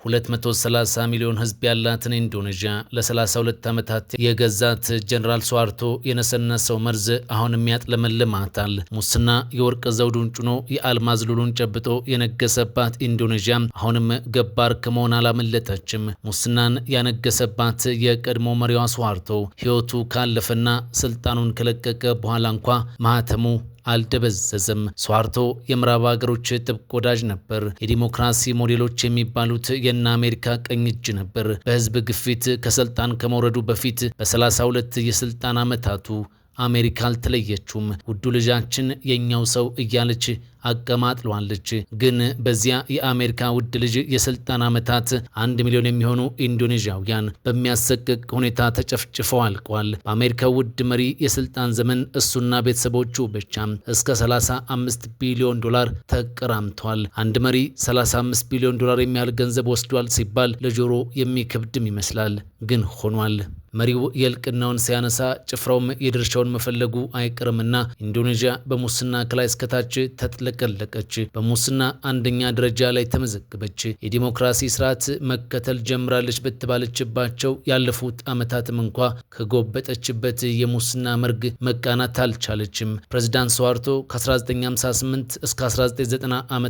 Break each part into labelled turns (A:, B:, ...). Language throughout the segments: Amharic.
A: 230 ሚሊዮን ሕዝብ ያላትን ኢንዶኔዥያ ለ32 ዓመታት የገዛት ጀነራል ሱሃርቶ የነሰነሰው መርዝ አሁንም ያጥለመልማታል። ሙስና የወርቅ ዘውዱን ጭኖ የአልማዝ ሉሉን ጨብጦ የነገሰባት ኢንዶኔዥያ አሁንም ገባር ከመሆን አላመለጠችም። ሙስናን ያነገሰባት የቀድሞ መሪዋ ሱሃርቶ ሕይወቱ ካለፈና ስልጣኑን ከለቀቀ በኋላ እንኳ ማህተሙ አልደበዘዘም። ሱሃርቶ የምዕራብ ሀገሮች ጥብቅ ወዳጅ ነበር። የዲሞክራሲ ሞዴሎች የሚባሉት የነ አሜሪካ ቀኝ እጅ ነበር። በህዝብ ግፊት ከስልጣን ከመውረዱ በፊት በ32 የስልጣን ዓመታቱ አሜሪካ አልተለየችውም። ውዱ ልጃችን፣ የኛው ሰው እያለች አቀማጥለዋለች። ግን በዚያ የአሜሪካ ውድ ልጅ የስልጣን ዓመታት 1 ሚሊዮን የሚሆኑ ኢንዶኔዥያውያን በሚያሰቅቅ ሁኔታ ተጨፍጭፈው አልቀዋል። በአሜሪካ ውድ መሪ የስልጣን ዘመን እሱና ቤተሰቦቹ ብቻ እስከ 35 ቢሊዮን ዶላር ተቀራምተዋል። አንድ መሪ 35 ቢሊዮን ዶላር የሚያህል ገንዘብ ወስዷል ሲባል ለጆሮ የሚከብድም ይመስላል፣ ግን ሆኗል። መሪው የእልቅናውን ሲያነሳ ጭፍራውም የድርሻውን መፈለጉ አይቀርምና ኢንዶኔዥያ በሙስና ከላይ እስከታች ተጥለቀለቀች። በሙስና አንደኛ ደረጃ ላይ ተመዘገበች። የዲሞክራሲ ስርዓት መከተል ጀምራለች በተባለችባቸው ያለፉት ዓመታትም እንኳ ከጎበጠችበት የሙስና መርግ መቃናት አልቻለችም። ፕሬዚዳንት ሱሃርቶ ከ1958 እስከ 1990 ዓ.ም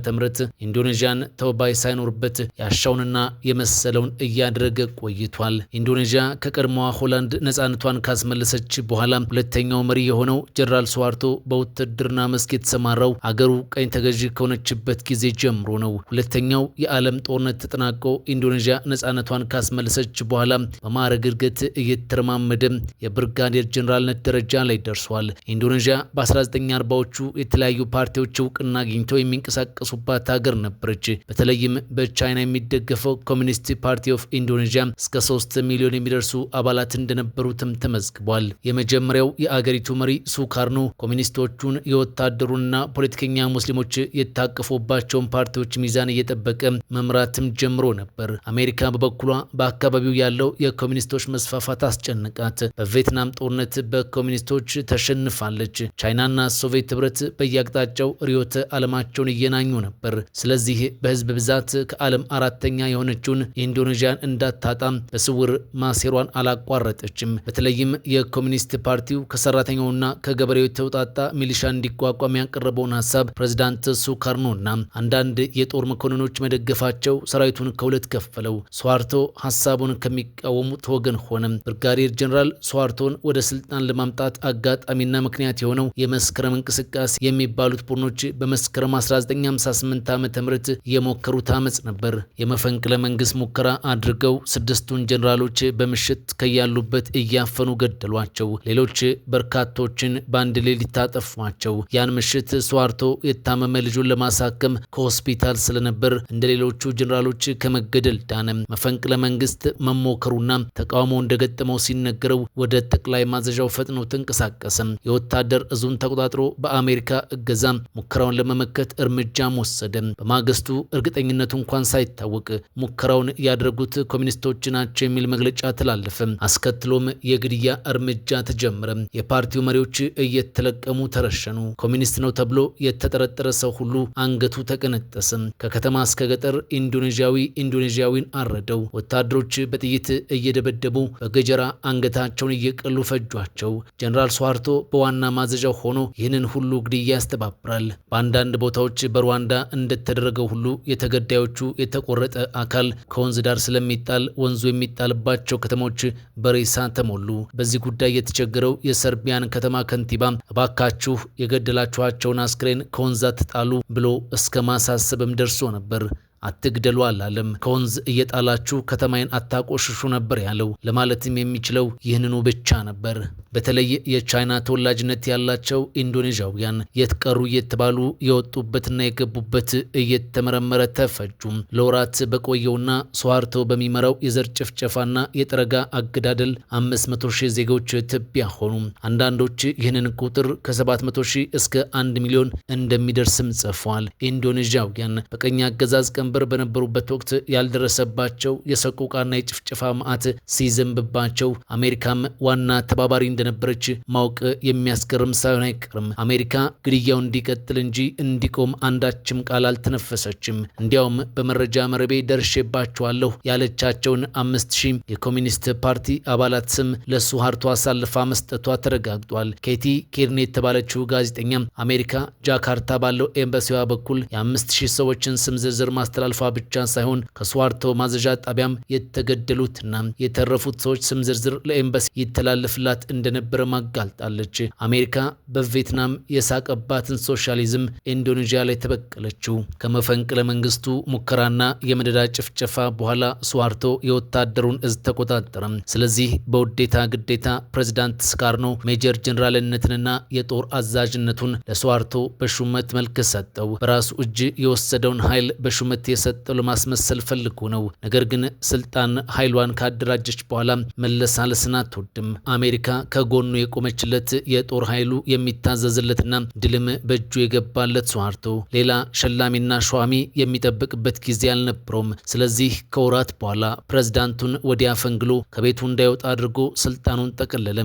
A: ኢንዶኔዥያን ተውባይ ሳይኖርበት ያሻውንና የመሰለውን እያደረገ ቆይቷል። ኢንዶኔዥያ ከቀድሞዋ ሆላንድ ነፃነቷን ካስመለሰች በኋላ ሁለተኛው መሪ የሆነው ጀነራል ሱሃርቶ በውትድርና መስክ የተሰማራው አገሩ ቅኝ ተገዢ ከሆነችበት ጊዜ ጀምሮ ነው። ሁለተኛው የዓለም ጦርነት ተጠናቆ ኢንዶኔዥያ ነፃነቷን ካስመለሰች በኋላ በማዕረግ እድገት እየተረማመደ የብርጋዴር ጀነራልነት ደረጃ ላይ ደርሷል። ኢንዶኔዥያ በ1940ዎቹ የተለያዩ ፓርቲዎች እውቅና አግኝተው የሚንቀሳቀሱባት ሀገር ነበረች። በተለይም በቻይና የሚደገፈው Communist Party of Indonesia እስከ 3 ሚሊዮን የሚደርሱ አባላት እንደነበሩትም ተመዝግቧል። የመጀመሪያው የአገሪቱ መሪ ሱካርኖ ኮሚኒስቶቹን፣ የወታደሩንና ፖለቲከኛ ሙስሊሞች የታቀፉባቸውን ፓርቲዎች ሚዛን እየጠበቀ መምራትም ጀምሮ ነበር። አሜሪካ በበኩሏ በአካባቢው ያለው የኮሚኒስቶች መስፋፋት አስጨነቃት። በቪየትናም ጦርነት በኮሚኒስቶች ተሸንፋለች። ቻይናና ሶቪየት ህብረት በየአቅጣጫው ርዕዮተ ዓለማቸውን እየናኙ ነበር። ስለዚህ በህዝብ ብዛት ከዓለም አራተኛ የሆነችውን ኢንዶኔዥያን እንዳታጣም በስውር ማሴሯን አላቋረጠችም። በተለይም የኮሚኒስት ፓርቲው ከሰራተኛውና ከገበሬው የተውጣጣ ሚሊሻ እንዲቋቋም ያቀረበውን ሀሳብ ፕሬዚዳንት ሱካርኖና አንዳንድ የጦር መኮንኖች መደገፋቸው ሰራዊቱን ከሁለት ከፈለው። ሱሃርቶ ሀሳቡን ከሚቃወሙት ወገን ሆነ። ብርጋዴር ጀኔራል ሱሃርቶን ወደ ስልጣን ለማምጣት አጋጣሚና ምክንያት የሆነው የመስከረም እንቅስቃሴ የሚባሉት ቡድኖች በመስከረም 1958 ዓ.ም የሞከሩት አመፅ ነበር። የመፈንቅለ መንግስት ሙከራ አድርገው ስድስቱን ጀኔራሎች በምሽት ከያሉበት እያፈኑ ገደሏቸው። ሌሎች በርካቶችን በአንድ ሌሊት አጠፏቸው። ያን ምሽት ሱሃርቶ የታመመ ልጁን ለማሳከም ከሆስፒታል ስለነበር እንደ ሌሎቹ ጀኔራሎች ከመገደል ዳነ። መፈንቅለ መንግስት መሞከሩና ተቃውሞ እንደገጠመው ሲነገረው ወደ ጠቅላይ ማዘዣው ፈጥኖ ተንቀሳቀሰ። የወታደር እዙን ተቆጣጥሮ በአሜሪካ እገዛ ሙከራውን ለመመከት እርምጃም ወሰደ። በማግስቱ እርግጠኝነቱ እንኳን ሳይታወቅ ሙከራውን ያደረጉት ኮሚኒስቶች ናቸው የሚል መግለጫ ተላለፈ። አስከትሎም የግድያ እርምጃ ተጀመረ። የፓርቲው መሪዎች እየተለቀሙ ተረሸኑ። ኮሚኒስት ነው ተብሎ የተጠረጠረ ሰው ሁሉ አንገቱ ተቀነጠሰ። ከከተማ እስከ ገጠር ኢንዶኔዥያዊ ኢንዶኔዥያዊን አረደው። ወታደሮች በጥይት እየደበደቡ፣ በገጀራ አንገታቸውን እየቀሉ ፈጇቸው። ጀነራል ሱሃርቶ በዋና ማዘዣው ሆኖ ይህንን ሁሉ ግድያ ያስተባብራል። በአንዳንድ ቦታዎች በሩዋንዳ እንደተደረገው ሁሉ የተገዳዮቹ የተቆረጠ አካል ከወንዝ ዳር ስለሚጣል ወንዙ የሚጣልባቸው ከተሞች በሬሳ ተሞሉ። በዚህ ጉዳይ የተቸገረው የሰርቢያን ከተማ ከንቲባ እባካችሁ የገደላችኋቸውን አስክሬን ከወንዝ አትጣሉ ብሎ እስከ ማሳሰብም ደርሶ ነበር። አትግደሉ አላለም። ከወንዝ እየጣላችሁ ከተማዬን አታቆሽሹ ነበር ያለው። ለማለትም የሚችለው ይህንኑ ብቻ ነበር። በተለይ የቻይና ተወላጅነት ያላቸው ኢንዶኔዥያውያን የት ቀሩ እየተባሉ የወጡበትና የገቡበት እየተመረመረ ተፈጁ። ለወራት በቆየውና ሱሃርቶ በሚመራው የዘር ጭፍጨፋና የጠረጋ አገዳደል 500 ሺህ ዜጎች ትቢያ ሆኑ። አንዳንዶች ይህንን ቁጥር ከ700 ሺህ እስከ 1 ሚሊዮን እንደሚደርስም ጽፈዋል። ኢንዶኔዥያውያን በቅኝ አገዛዝ ቀንበር ሊቀመንበር በነበሩበት ወቅት ያልደረሰባቸው የሰቆቃና የጭፍጨፋ መዓት ሲዘንብባቸው አሜሪካም ዋና ተባባሪ እንደነበረች ማወቅ የሚያስገርም ሳይሆን አይቀርም። አሜሪካ ግድያው እንዲቀጥል እንጂ እንዲቆም አንዳችም ቃል አልተነፈሰችም። እንዲያውም በመረጃ መረቤ ደርሼባቸዋለሁ ያለቻቸውን 5000 የኮሚኒስት ፓርቲ አባላት ስም ለሱሃርቶ አሳልፋ መስጠቷ ተረጋግጧል። ኬቲ ኬርኔ የተባለችው ጋዜጠኛ አሜሪካ ጃካርታ ባለው ኤምባሲዋ በኩል የ5000 ሰዎችን ስም ዝርዝር ማስተላለፏ ብቻ ሳይሆን ከሱሃርቶ ማዘዣ ጣቢያም የተገደሉትና የተረፉት ሰዎች ስም ዝርዝር ለኤምባሲ ይተላለፍላት እንደነበረ ማጋልጣለች። አሜሪካ በቪየትናም የሳቀባትን ሶሻሊዝም ኢንዶኔዥያ ላይ ተበቀለችው። ከመፈንቅለ መንግስቱ ሙከራና የመደዳ ጭፍጨፋ በኋላ ሱሃርቶ የወታደሩን እዝ ተቆጣጠረ። ስለዚህ በውዴታ ግዴታ ፕሬዚዳንት ስካርኖ ሜጀር ጀኔራልነትንና የጦር አዛዥነቱን ለሱሃርቶ በሹመት መልክ ሰጠው። በራሱ እጅ የወሰደውን ኃይል በሹመት የሰጠው ለማስመሰል ፈልጎ ነው። ነገር ግን ስልጣን ኃይሏን ካደራጀች በኋላ መለሳለስን አትወድም። አሜሪካ ከጎኑ የቆመችለት፣ የጦር ኃይሉ የሚታዘዝለትና ድልም በእጁ የገባለት ሱሃርቶ ሌላ ሸላሚና ሿሚ የሚጠብቅበት ጊዜ አልነበረውም። ስለዚህ ከወራት በኋላ ፕሬዝዳንቱን ወዲያ ፈንግሎ ከቤቱ እንዳይወጣ አድርጎ ስልጣኑን ጠቀለለ።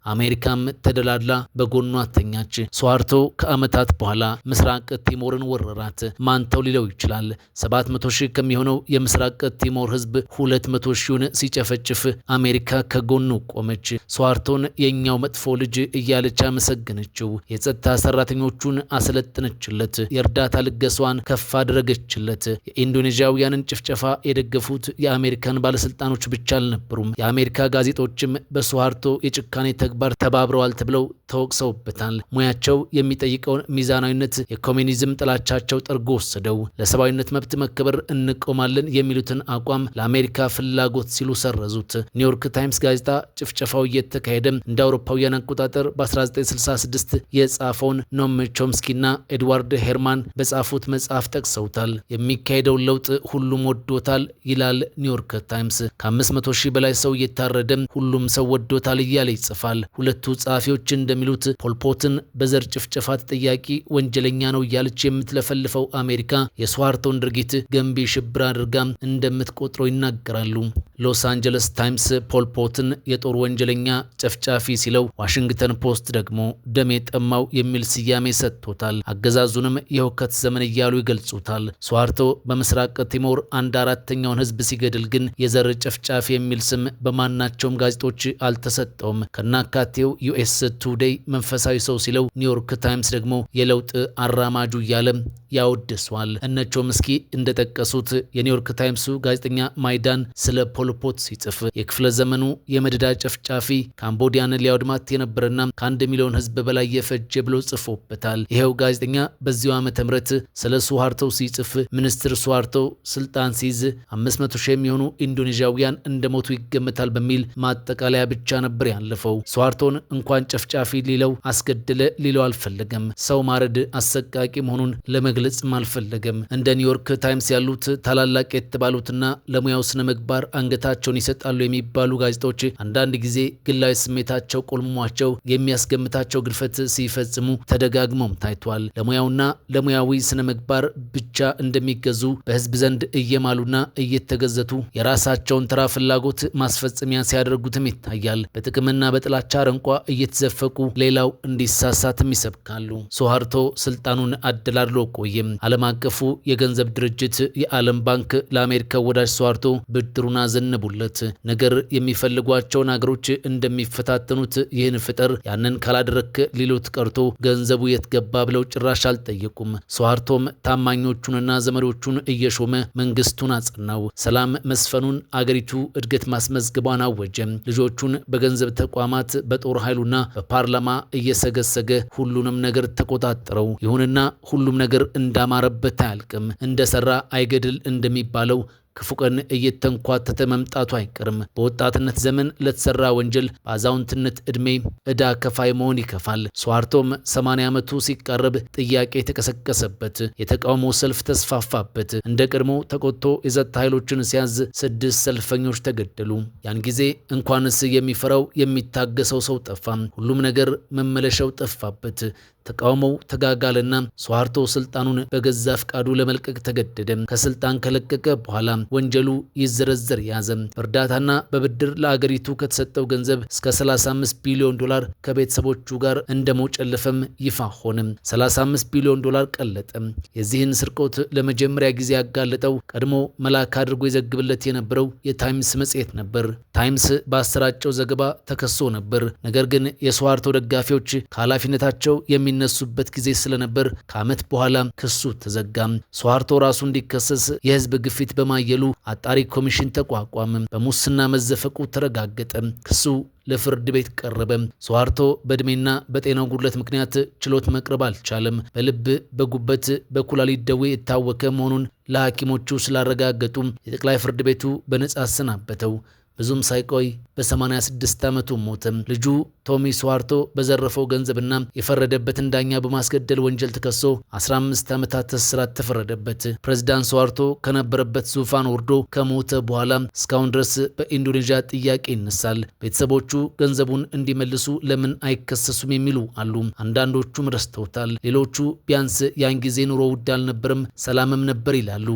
A: አሜሪካም ተደላድላ በጎኗ ተኛች። ሱሃርቶ ከዓመታት በኋላ ምስራቅ ቲሞርን ወረራት። ማንተው ሊለው ይችላል። 700 ሺህ ከሚሆነው የምስራቅ ቲሞር ሕዝብ 200 ሺውን ሲጨፈጭፍ አሜሪካ ከጎኑ ቆመች። ሱሃርቶን የኛው መጥፎ ልጅ እያለች አመሰገነችው። የጸጥታ ሰራተኞቹን አሰለጥነችለት። የእርዳታ ልገሷን ከፍ አደረገችለት። የኢንዶኔዥያውያንን ጭፍጨፋ የደገፉት የአሜሪካን ባለስልጣኖች ብቻ አልነበሩም። የአሜሪካ ጋዜጦችም በሱሃርቶ የጭካኔ ተግባር ተባብረዋል ተብለው ተወቅሰውበታል። ሙያቸው የሚጠይቀውን ሚዛናዊነት የኮሚኒዝም ጥላቻቸው ጠርጎ ወሰደው። ለሰብአዊነት መብት መከበር እንቆማለን የሚሉትን አቋም ለአሜሪካ ፍላጎት ሲሉ ሰረዙት። ኒውዮርክ ታይምስ ጋዜጣ ጭፍጨፋው እየተካሄደ እንደ አውሮፓውያን አቆጣጠር በ1966 የጻፈውን ኖም ቾምስኪና ኤድዋርድ ሄርማን በጻፉት መጽሐፍ ጠቅሰውታል። የሚካሄደውን ለውጥ ሁሉም ወዶታል ይላል ኒውዮርክ ታይምስ። ከ500 ሺህ በላይ ሰው እየታረደ ሁሉም ሰው ወዶታል እያለ ይጽፋል። ሁለቱ ጸሐፊዎች እንደሚሉት ፖልፖትን በዘር ጭፍጨፋ ተጠያቂ ወንጀለኛ ነው እያለች የምትለፈልፈው አሜሪካ የሱሃርቶን ድርጊት ገንቢ ሽብር አድርጋ እንደምትቆጥረው ይናገራሉ። ሎስ አንጀለስ ታይምስ ፖልፖትን የጦር ወንጀለኛ ጨፍጫፊ ሲለው፣ ዋሽንግተን ፖስት ደግሞ ደም የጠማው የሚል ስያሜ ሰጥቶታል። አገዛዙንም የሁከት ዘመን እያሉ ይገልጹታል። ሱሃርቶ በምስራቅ ቲሞር አንድ አራተኛውን ሕዝብ ሲገድል ግን የዘር ጨፍጫፊ የሚል ስም በማናቸውም ጋዜጦች አልተሰጠውም። ከናካቴው ዩኤስ ቱዴይ መንፈሳዊ ሰው ሲለው፣ ኒውዮርክ ታይምስ ደግሞ የለውጥ አራማጁ እያለ ያወድሰዋል። እነ ቾምስኪ እንደጠቀሱት የኒውዮርክ ታይምሱ ጋዜጠኛ ማይዳን ስለ ፖልፖት ሲጽፍ የክፍለ ዘመኑ የመደዳ ጨፍጫፊ፣ ካምቦዲያን ሊያወድማት የነበረና ከ1 ሚሊዮን ሕዝብ በላይ የፈጀ ብሎ ጽፎበታል። ይኸው ጋዜጠኛ በዚሁ ዓመተ ምህረት ስለ ሱሃርቶ ሲጽፍ ሚኒስትር ሱሃርቶ ስልጣን ሲይዝ 500 ሺህ የሚሆኑ ኢንዶኔዥያውያን እንደሞቱ ይገመታል በሚል ማጠቃለያ ብቻ ነበር ያለፈው። ሱሃርቶን እንኳን ጨፍጫፊ ሊለው፣ አስገደለ ሊለው አልፈለገም። ሰው ማረድ አሰቃቂ መሆኑን ለመግለጽም አልፈለገም። እንደ ኒውዮርክ ታይምስ ያሉት ታላላቅ የተባሉትና ለሙያው ስነ ምግባር አንገታቸውን ይሰጣሉ የሚባሉ ጋዜጦች አንዳንድ ጊዜ ግላዊ ስሜታቸው ቆልሟቸው የሚያስገምታቸው ግድፈት ሲፈጽሙ ተደጋግሞም ታይቷል። ለሙያውና ለሙያዊ ስነ ምግባር ብቻ እንደሚገዙ በሕዝብ ዘንድ እየማሉና እየተገዘቱ የራሳቸውን ተራ ፍላጎት ማስፈጸሚያ ሲያደርጉትም ይታያል። በጥቅምና በጥላቻ አረንቋ እየተዘፈቁ ሌላው እንዲሳሳትም ይሰብካሉ። ሱሃርቶ ስልጣኑን አደላድሎ ቆየም። ዓለም አቀፉ የገንዘብ ድርጅት የዓለም ባንክ ለአሜሪካ ወዳጅ ሱሃርቶ ብድሩን አዘነቡለት። ነገር የሚፈልጓቸውን አገሮች እንደሚፈታተኑት ይህን ፍጠር ያንን ካላደረክ ሊሉት ቀርቶ ገንዘቡ የት ገባ ብለው ጭራሽ አልጠየቁም። ሱሃርቶም ታማኞቹንና ዘመዶቹን እየሾመ መንግስቱን አጸናው። ሰላም መስፈኑን፣ አገሪቱ እድገት ማስመዝገቧን አወጀ። ልጆቹን በገንዘብ ተቋማት፣ በጦር ኃይሉና በፓርላማ እየሰገሰገ ሁሉንም ነገር ተቆጣጠረው። ይሁንና ሁሉም ነገር እንዳማረበት አያልቅም። እንደሰራ አይገድል እንደሚባለው ክፉ ቀን እየተንኳተተ መምጣቱ አይቀርም። በወጣትነት ዘመን ለተሰራ ወንጀል በአዛውንትነት ዕድሜ ዕዳ ከፋይ መሆን ይከፋል። ሱሃርቶም 80 ዓመቱ ሲቃረብ ጥያቄ የተቀሰቀሰበት፣ የተቃውሞ ሰልፍ ተስፋፋበት። እንደ ቀድሞ ተቆጥቶ የጸጥታ ኃይሎችን ሲያዝ ስድስት ሰልፈኞች ተገደሉ። ያን ጊዜ እንኳንስ የሚፈራው የሚታገሰው ሰው ጠፋ። ሁሉም ነገር መመለሻው ጠፋበት። ተቃውሞው ተጋጋለና ሱሃርቶ ስልጣኑን በገዛ ፍቃዱ ለመልቀቅ ተገደደ። ከስልጣን ከለቀቀ በኋላ ወንጀሉ ይዘረዘር ያዘ። በእርዳታና በብድር ለአገሪቱ ከተሰጠው ገንዘብ እስከ 35 ቢሊዮን ዶላር ከቤተሰቦቹ ጋር እንደመጨለፈም ይፋ ሆነ። 35 ቢሊዮን ዶላር ቀለጠ። የዚህን ስርቆት ለመጀመሪያ ጊዜ ያጋለጠው ቀድሞ መልአክ አድርጎ ይዘግብለት የነበረው የታይምስ መጽሔት ነበር። ታይምስ ባሰራጨው ዘገባ ተከሶ ነበር። ነገር ግን የሱሃርቶ ደጋፊዎች ከኃላፊነታቸው የሚነሱበት ጊዜ ስለነበር ከዓመት በኋላ ክሱ ተዘጋ። ሱሃርቶ ራሱ እንዲከሰስ የህዝብ ግፊት በማየሉ አጣሪ ኮሚሽን ተቋቋመ። በሙስና መዘፈቁ ተረጋገጠ። ክሱ ለፍርድ ቤት ቀረበ። ሱሃርቶ በእድሜና በጤናው ጉድለት ምክንያት ችሎት መቅረብ አልቻለም። በልብ፣ በጉበት፣ በኩላሊት ደዌ የታወከ መሆኑን ለሐኪሞቹ ስላረጋገጡ የጠቅላይ ፍርድ ቤቱ በነጻ አሰናበተው። ብዙም ሳይቆይ በ86 ዓመቱ ሞተ። ልጁ ቶሚ ሱሃርቶ በዘረፈው ገንዘብና የፈረደበትን ዳኛ በማስገደል ወንጀል ተከሶ 15 ዓመታት እስራት ተፈረደበት። ፕሬዝዳንት ሱሃርቶ ከነበረበት ዙፋን ወርዶ ከሞተ በኋላ እስካሁን ድረስ በኢንዶኔዥያ ጥያቄ ይነሳል። ቤተሰቦቹ ገንዘቡን እንዲመልሱ ለምን አይከሰሱም የሚሉ አሉ። አንዳንዶቹም ረስተውታል። ሌሎቹ ቢያንስ ያን ጊዜ ኑሮ ውድ አልነበረም፣ ሰላምም ነበር ይላሉ።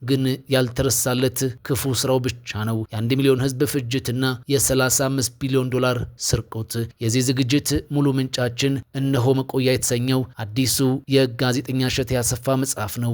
A: ግን ያልተረሳለት ክፉ ስራው ብቻ ነው፣ የ1 ሚሊዮን ሕዝብ ፍጅትና የ35 ቢሊዮን ዶላር ስርቆት። የዚህ ዝግጅት ሙሉ ምንጫችን እነሆ መቆያ የተሰኘው አዲሱ የጋዜጠኛ እሸቴ አሰፋ መጽሐፍ ነው።